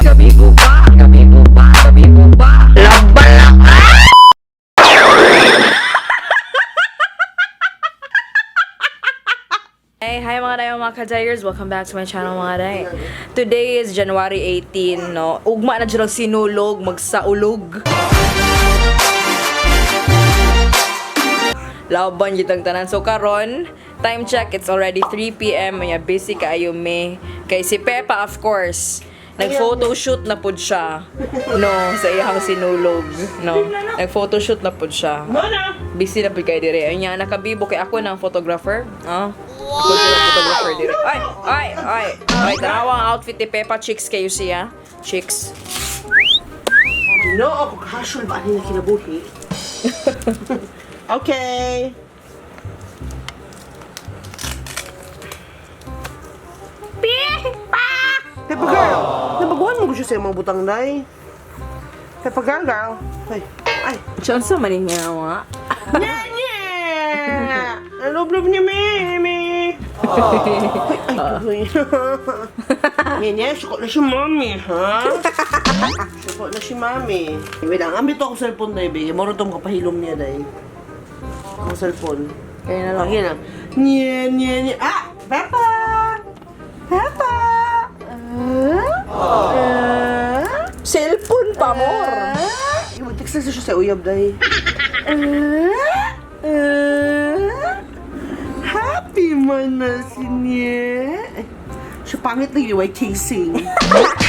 Gabi po ba? Gabi po ba? Gabi po ba? Laban lang. Hey, hi mga day, mga ka-Tigers. Welcome back to my channel, mga day. Today is January 18, no? Ugma na dyan ang sinulog, magsaulog. Laban gitang tanan. So karon, time check, it's already 3 p.m. Maya busy kaayo me. Kay si Peppa, of course. Nag-photoshoot na pud siya. No, sa iyang sinulog. No, nag-photoshoot na pud siya. Busy na pud kay dire. Ay niya nakabibo kay ako ng photographer. Ah. Ako sila photographer dire. Ay, ay, ay. Ay, tanawa ang outfit ni Peppa, chicks kayo siya. Chicks. No, ako casual ba na kinabuhi? Okay. Peppa girl, nabaguhan mo ko siya sa imong butang day. Peppa girl, girl. Ay, ay. Chance man niya mga. Nya, nya! Ang loob-loob ni Mimi. Ay, ay, tuloy. Nya, nya, suko na si Mami, ha? Suko na si Mami. Wait lang, ambit ako cellphone day, babe. Moro tong kapahilom niya, day. Ang cellphone. Kaya na lang. Okay na. Nya, nya, nya. Ah! Peppa! Peppa! Ah? Ah? Cellphone pa more. Yung text na siya sa uyab, day. Ah? Ah? Happy man na si niya. Ay, siya pangit na yun, white casing.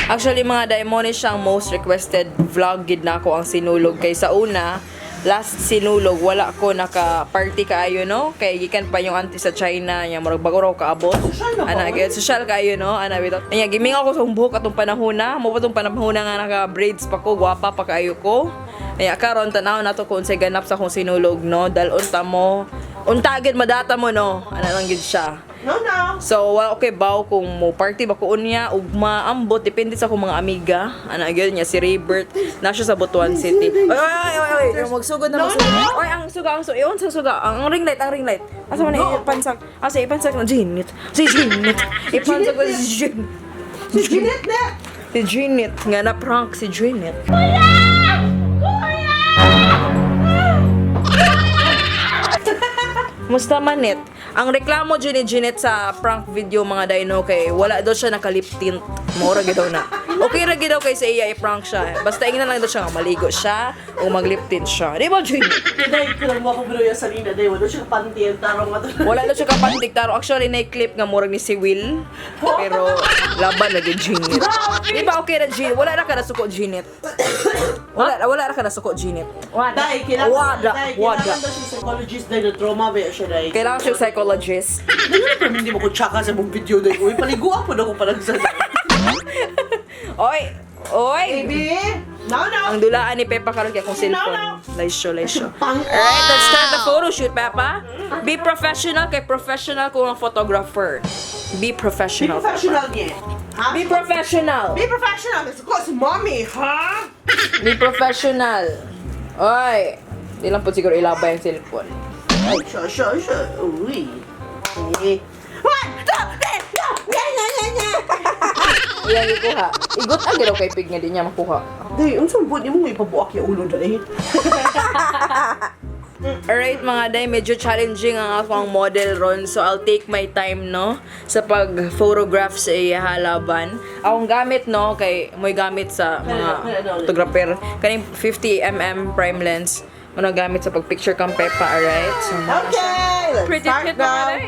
Actually, mga daimon ni siyang most requested vlog gid na ako ang sinulog kay sa una last sinulog wala ko naka-party kaayo, no, kay gikan pa yung auntie sa China nya murag bago raw kaabot. Social na ba? Ana gyud social kaayo, no, ana bitaw nya gimingaw ko sa akong buhok atong panahon na mo pa tong panahon na nga naka braids pa ko, gwapa pa kaayo ko. Nya karon tan-aw nato kung unsay ganap sa akong sinulog, no, dal-on ta mo, unta gid madata mo, no, ana lang gid siya. No, no. So, wala okay baw kung mo party ba ko unya, ugma, ambot, depende sa akong mga amiga. Ana gyud niya si Raybert, na siya sa Butuan City. Oy, oy, oy, oy, oy, magsugod na magsugod. Oy, ang suga, ang suga, iyon sa suga, ang ring light, ang ring light. Asa man ipansak? Asa ipansak na Janet? Si Janet. Ipansak na si Janet. Si Jeanette na! Si Janet nga na prank si Janet. Musta manit? Ang reklamo dyan ni Jeanette sa prank video, mga dino, kay wala daw siya naka-lip tint. Mora gid daw na. Okay ra gid daw kay sa iya i-prank siya. Basta ingnan lang daw siya nga maligo siya o mag-lip tint siya. Di ba, Jeanette? Day, kulang mo ako pero yung salina, day. Wala siya panty ang tarong ato. Wala daw siya kapantik taro. Actually, na clip nga murag ni si Will. Pero laban lagi Jeanette. Di ba okay na Jeanette? Wala na ka nasuko, Jeanette. Wala na ka nasuko, Jeanette. Day, kailangan, Wada, day, wada. kailangan daw siya psychologist, day, na trauma ba siya, day. Kailangan siya psychologist. Day, ano pero hindi mo ko tsaka sa mong video, day. Uy, paliguan po na ako parang sa Oy! Oy! Baby! No, no! Ang dulaan ni Peppa karon kay akong cellphone. No, no. Laisyo, laisyo. Pang- Alright, let's start the photo shoot, Peppa. Be professional kay professional ko ang photographer. Be Be professional. professional niya. Ha? Be professional. Be professional. Let's go si mommy, ha? Be professional. Oy, di lang po siguro ilabay ang cellphone. Ay, siya, siya, siya. Uy. Eh. One, two, three, go! Nya, nya, nya, nya! Iyang ikuha. Igot ang ginaw kay pig nga di niya makuha. Day, unsang buot nimo ipabuak yung ulo day? Alright mga day, medyo challenging ang akong model ron. So I'll take my time, no, sa pag-photograph sa iya halaban. Akong gamit, no, kay mo'y gamit sa mga photographer. Kaning 50 mm prime lens. Muna gamit sa pag-picture kang Peppa, alright? So, Okay, let's pretty start cute mga now. day.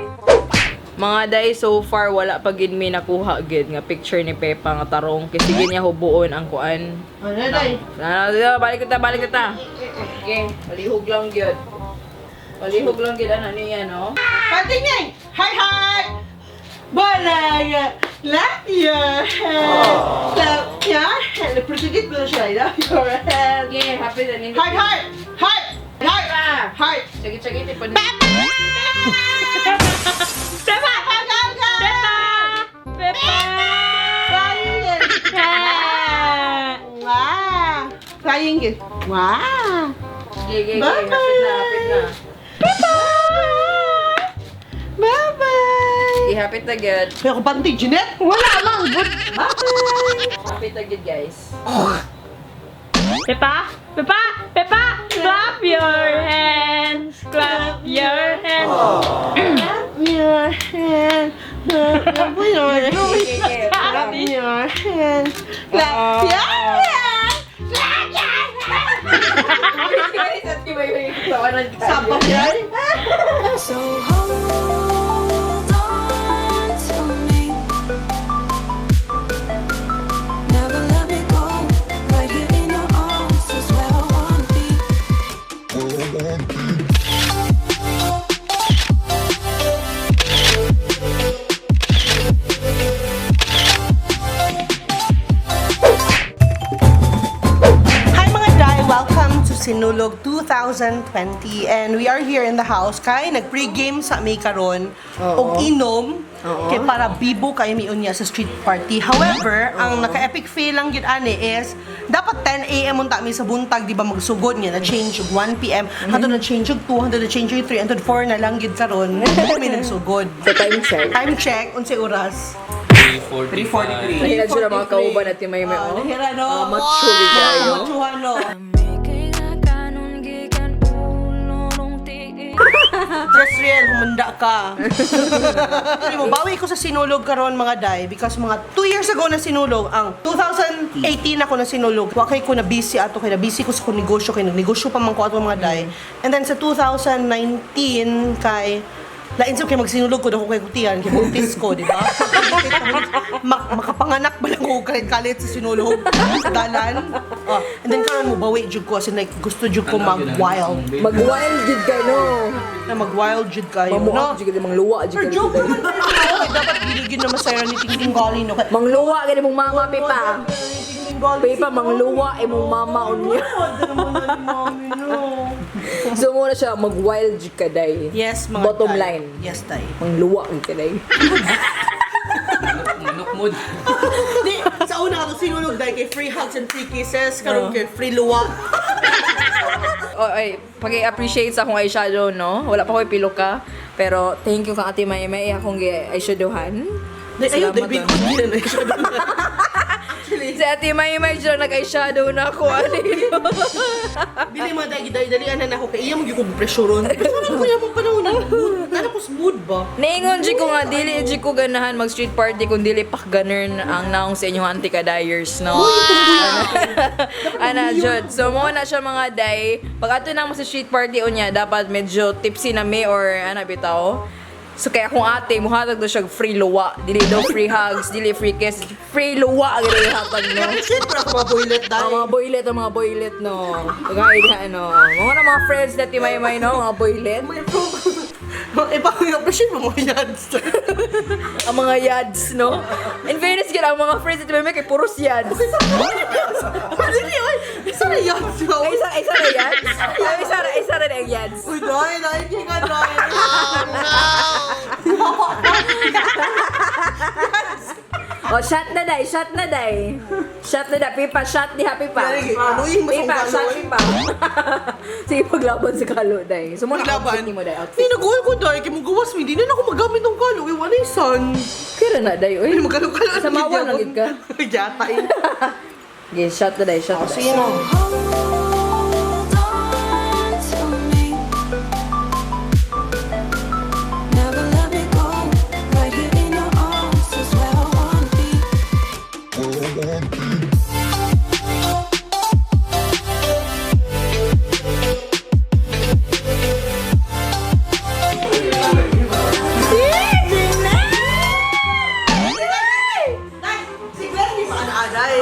Mga day, so far wala pa gid mi nakuha gid nga picture ni Peppa nga tarong kasi sige niya hubuon ang kuan. Ano, day? Na, na, balik kita, balik kita. Okay, palihog lang gyud. Palihog lang gyud ana niya, no? Patingin! Hi, hi! Balaya! Love your head! Love your head! Proceed ko na siya. Love your head! Okay, happy na nindot. Heart, heart! Heart! Heart! Heart! Sige, sige, tipon. Peppa! Peppa! Peppa! Peppa! Flying Wow! Flying gift. Wow! Okay, okay, okay. Bye-bye. Hapit na, hapit na. Bye-bye! Bye-bye! Happy ta gyud. Kaya ko panty, Jeanette! Wala lang. Good. Happy ta gyud, guys. Pepa, Pepa, Pepa, clap your hands, clap your hands. Clap your hands. Clap your hands. Clap your hands. Clap your hands. Clap your hands. Sapak yan? So hold on to me. Never let me go. Right here in your arms is where I wanna be. Hi, mga Dai! Welcome to Sinulog 2020, and we are here in the house kay nag pre-game sa mi karon og inom kay para bibo kay mi unya sa street party. However, ang naka-epic fail lang gyud ani is dapat 10 a.m. unta mi sa buntag, di ba, magsugod nga na change og 1 p.m. Hantod na change og 2, hantod na change og 3, hantod 4 na lang gyud karon mi nagsugod. Sa time check. Time check, unsay oras? 343. Nahira siya mga kauban at may may Ah, oh. nahira, no? Ah, macho gid kayo. Machuha, no? Jezreel, humanda ka. Hindi mo, bawi ko sa Sinulog karon, mga day, because mga 2 years ago na Sinulog, ang 2018 ako na Sinulog, wa kay ko na busy ato, kay na busy ko sa kong negosyo, kay nagnegosyo pa man ko ato, mga day. And then sa 2019 kay lain sa kay magsinulog ko dako kay kutian kay buntis ko, di ba? Makapanganak ba lang ko kahit kalit sa Sinulog sa dalan. Oh, and then karon mo bawi jud ko as in like gusto jud ko mag-wild. Mag-wild gid ka no. Na mag-wild jud kayo. No? Mamuak jud ka mangluwa jud Pero ka. joke naman tayo. Dapat dili gyud na masaya ni Tingting Gali, no? Kay- Mangluwa gani mong mama, Pepa. Tingting Gali. Pepa, mangluwa imong mama unya. So muna siya mag-wild jud ka day. Yes, mga Bottom tay. line. Yes, tay. Mangluwa gid ka day. Manok mood. Di, sa una ako Sinulog dahil kay free hugs and free kisses, karon kay free luwa. Oh, ay, pag-appreciate sa akong eyeshadow, no? Wala pa ko pilo ka. Pero thank you kang Ate May May akong eyeshadowhan. Dahil ayaw, Salamat, dahil big ah. good din Si Ate May May dyan nag-eyeshadow na ako. Ano yun? Dili mga dahil, dahil dalian na ako kay iya mo gyud ko pressuron. Pressuron ko niya mong panahon na mood. Nana ko mood ba? Naingon jud ko nga dili jud ko ganahan mag street party kung dili pakganon ang naong sa inyong auntie kadayers, no. Ana jud. So mo na siya, mga day. Pag ato na mo sa street party unya, dapat medyo tipsy na mi or ana bitaw. So kaya akong ate muhatag daw siya og free luwa, dili daw free hugs, dili free kiss, free luwa gid hatag, no. Appreciate pa ako mga boylet Ang dahil. mga boylet, ang mga boylet, no. Kagaya na, ano. Mga na mga friends na timay-may, no? Mga boylet. May Eh, paano yung appreciate mo mga yads? Ang mga yads, no? In fairness, gid ang mga friends na timay-may kay puros yads. Dili, oy! Isa na yads ka. Ay, isa na yads? Ay, isa na ang yads. Uy, dahil, dahil, kaya dahil. Oh, shot na day, shot na day. Shot na day. Pipa, shot di happy pa. Ano yung Pipa, masong shot galoy? pipa. Sige, paglaban sa kalo, day. So, muna Paglaban. outfit ni mo, day. Outfit. Hindi, nag-uwi ko dahil kay mugawas mi. Di na ako magamit ng kalo. Kay wala yung sun. Kira na, day. Uy, Ay, magkalo-kalo. Sa mawa lang gid ka. Yatay. Sige, shot na day, shot na day. Sige na. Hold on to me. Never let me go. Right here in your arms is where I wanna be. Nay, si Glenn di ba anaaday?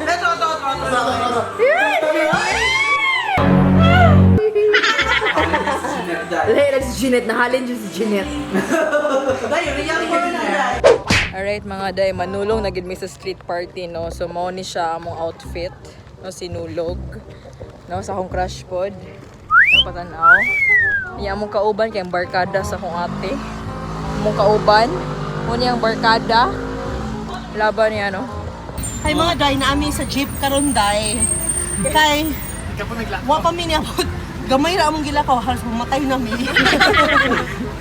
Ito, ito, ito, ito, ito. Lahi lang si Jeanette. Nahalin dyan si Jeanette. Day, real mo na, day. Alright, mga day, manulong na gid mi sa street party, no. So mao ni siya among outfit, no, Sinulog. No, sa akong crush pod. No, patanaw. Niya among kauban kay ang barkada sa akong ate. Among kauban, mo niyang barkada. Laban niya, no. Hi mga day, naami sa jeep karon day. Kay wa pa mi niabot. Gamay ra among gilakaw, halos mamatay na mi.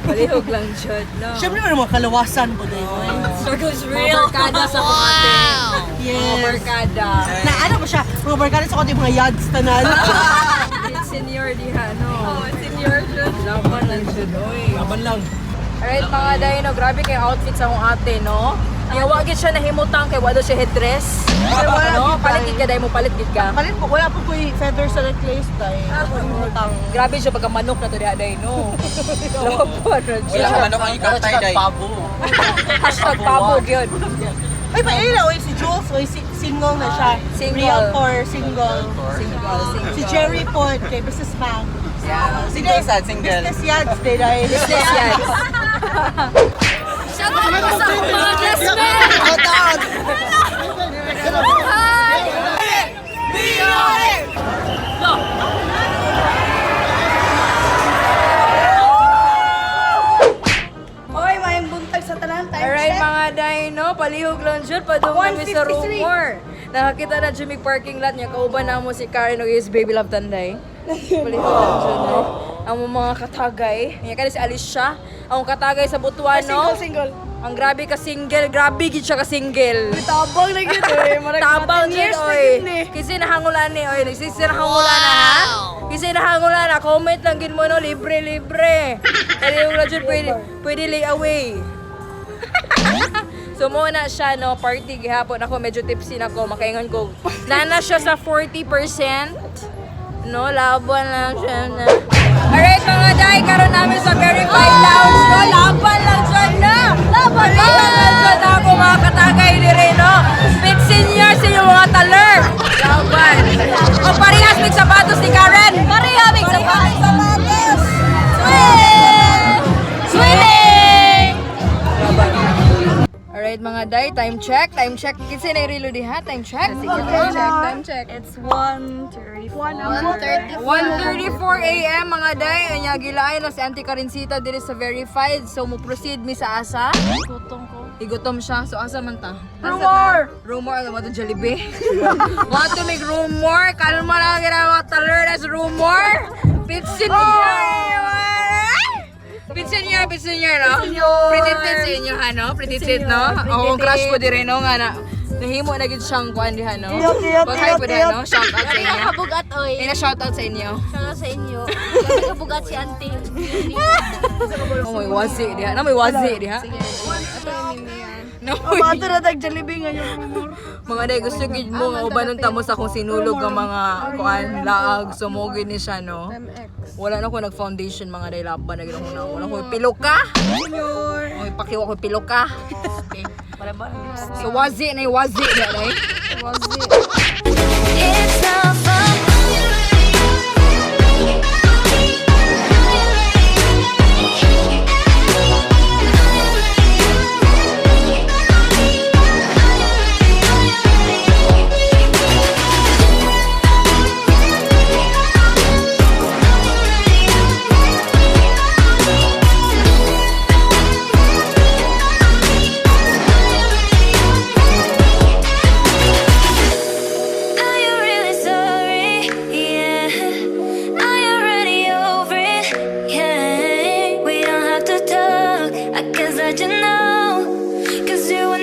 Palihog lang jud, no. Siyempre may mga kalawasan po din. Struggle's Mga real. barkada sa akong ate. Mga Yes. barkada. Na ano ba siya? Mga barkada sa kote, mga yads tanan. Senior diha, no. Oh, senior jud. Laban lang jud, oy. Laban lang. Alright mga day, no, grabe kay outfit sa akong ate, no? Nga wa gid siya nahimutang kay wa daw siya headdress. Wala No, gid palit gid ka day mo, palit gid ka. Palit po, wala po ko'y feather sa necklace tayo. Utang. Grabe siya pagka manok na to diha day, no. Laban ra Wala siya. ka manok ang ikatay day. #pabog yun. Ay, paila, oy, si Jules, oy, si, single na siya. Single. Realtor, single. Single, single. Si Jerry po, kay businessman. Yeah. Single sad, single. Business yads, day dahil. Business yan. Shout out po sa akong mga classmates! Hi! Oy, may buntag sa tanan. Time Alright mga dino, palihog lang dyan, padung kami sa 1:53. rumor. Nakakita na Jimmy parking lot niya, kauban na mo si Karen o is Baby Love Tanday. Palihog lang dyan, no? Ang mga katagay. Nga kani si Alicia, ang katagay sa Butuano. Single, single. Ang grabe ka single, grabe gid siya ka single. Tabang na gid eh. Tabang gid oy. Kasi nahangulan ni oy, kasi nahangulan na ha. Kasi nahangulan na, comment lang gid mo no, libre libre. Palihog lang dyan, pwede pwede lay away. So mo na siya no, party gihapon ako medyo tipsy na ko, makaingon ko. Nana siya sa 40%. No, laban lang siya na. Alright mga day, karon namin sa Verified Lounge no, laban lang siya na. Laban lang siya na ako mga katagay ni Reno. Big senior sa inyong mga taler. Laban. O parehas mig sapatos ni Karen. Pareha mig sapatos! Swing! Swimming! Alright mga day, time check, time check. Kinsa na relo diha? Time check. Time check, time check. It's 1:34. 1:34 a.m. mga day, anya gilaay na si Auntie Karinsita diri sa Verified. So mo proceed mi sa asa. Gutom ko. Igutom siya. So asa man ta? Rumor. Rumor alam mo to Jollibee. Want to make rumor? Kalma lang gira mga taler as rumor. Pitsin niya. Pitsin niya, pitsin niya, no? Pretty tit sa inyo, ha, no? Pretty tit, no? Oo, crush ko dire, no? Nga na, nahimo na gid siyang kuan diha, no? Pag-hi po diha, no? Shout out sa inyo. Kabugat, oy. Ina shout out sa inyo. Shout out sa inyo. Grabe kabugat si auntie. Oh, may wazi diha. Na may wazi diha. No, Pato na tag Jollibee ngayon. mga day gusto gid mo nga ubanon ta mo sa kung sinulog ang mga kuan laag sumugid ni siya no. Wala na ko nag foundation mga day laban na gid ako na. Wala ko pilo ka. Oy pakiwa ko pilo ka. So wazi na wazi diha day. Wazi.